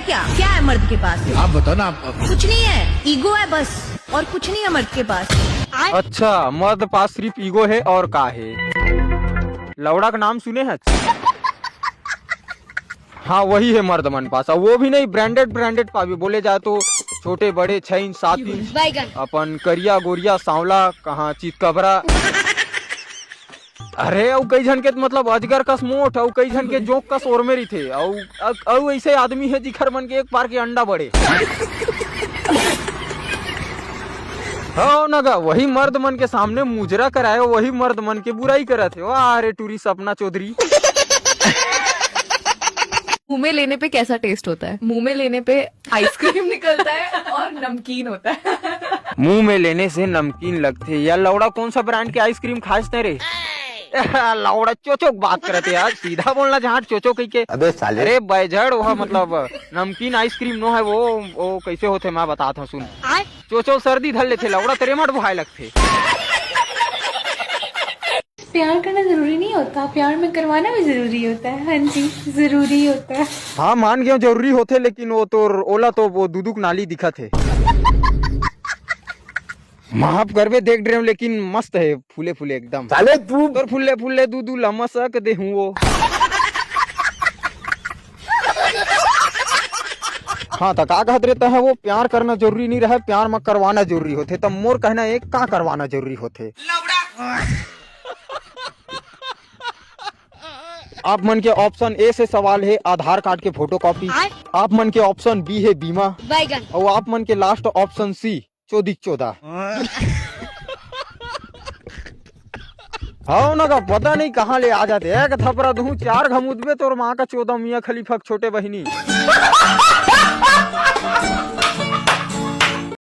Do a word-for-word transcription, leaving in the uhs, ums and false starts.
क्या क्या है मर्द के पास? आप बताओ ना, आप कुछ नहीं है, ईगो है बस, और कुछ नहीं है मर्द के पास। अच्छा, मर्द पास सिर्फ ईगो है और का है? लौड़ा का नाम सुने है? हाँ, वही है मर्द मन पास। और वो भी नहीं, ब्रांडेड ब्रांडेड पाबे, बोले जाए तो छोटे बड़े, छह इंच, सात इंच, अपन करिया गोरिया सांवला, कहाँ चितकबरा। अरे, अउ कई झन के त मतलब अजगर कस मोट, अउ कई झन के जोंक कस ओरमे रहिथे, अउ अउ ऐसे आदमी है जिखर मन के एक पार के अंडा बड़े। हो न गा, वही मर्द मन के सामने मुजरा कराए, वही मर्द मन के बुराई करत हे। वाह रे टूरी सपना चौधरी। मुंह में लेने पे कैसा टेस्ट होता है? मुंह में लेने पे आइसक्रीम निकलता है और नमकीन होता है। मुंह में लेने से नमकीन लगथे। यार लौड़ा, कौन सा ब्रांड के आइसक्रीम खास ते रे? लौड़ा चोचो के बात करत हे यार, सीधा बोलना जहाँ चोचो कही के। अबे साले। अरे बैझड़, वह मतलब नमकीन आइसक्रीम नो है वो। वो कैसे होथे मैं बतात हूँ, सुन। चोचो सर्दी धर लेथे लौड़ा, तेरे मट बुहाए लगथे। प्यार करना जरूरी नहीं होता, प्यार में करवाना भी जरूरी होता है। हाँ जी, जरूरी होता है। हाँ, मान गयो जरूरी होथे, लेकिन वो तोर ओला तो वो दूदू के नाली दिखत हे। माफ करबे देख डरे हूँ, लेकिन मस्त है, फूले फूले एकदम। साले तू तोर फुल्ले फुल्ले दूदू ला मसक दे हूँ वो। हाँ, तो का कहत रहता है वो, प्यार करना जरूरी नहीं रहे, प्यार में करवाना जरूरी होथे। तो मोर कहना एक, का करवाना जरूरी होथे? आप मन के ऑप्शन ए से सवाल है आधार कार्ड के फोटोकॉपी, आप मन के ऑप्शन बी है बीमा, बैगन और आप मन के लास्ट ऑप्शन सी चोदिक चोदा। हव न गा, पता नहीं कहाँ ले आ जाते। एक थपरा दूँ, चार घमुदबे तोर माँ का चोदा मियाँ खलीफा के छोटे बहिनी।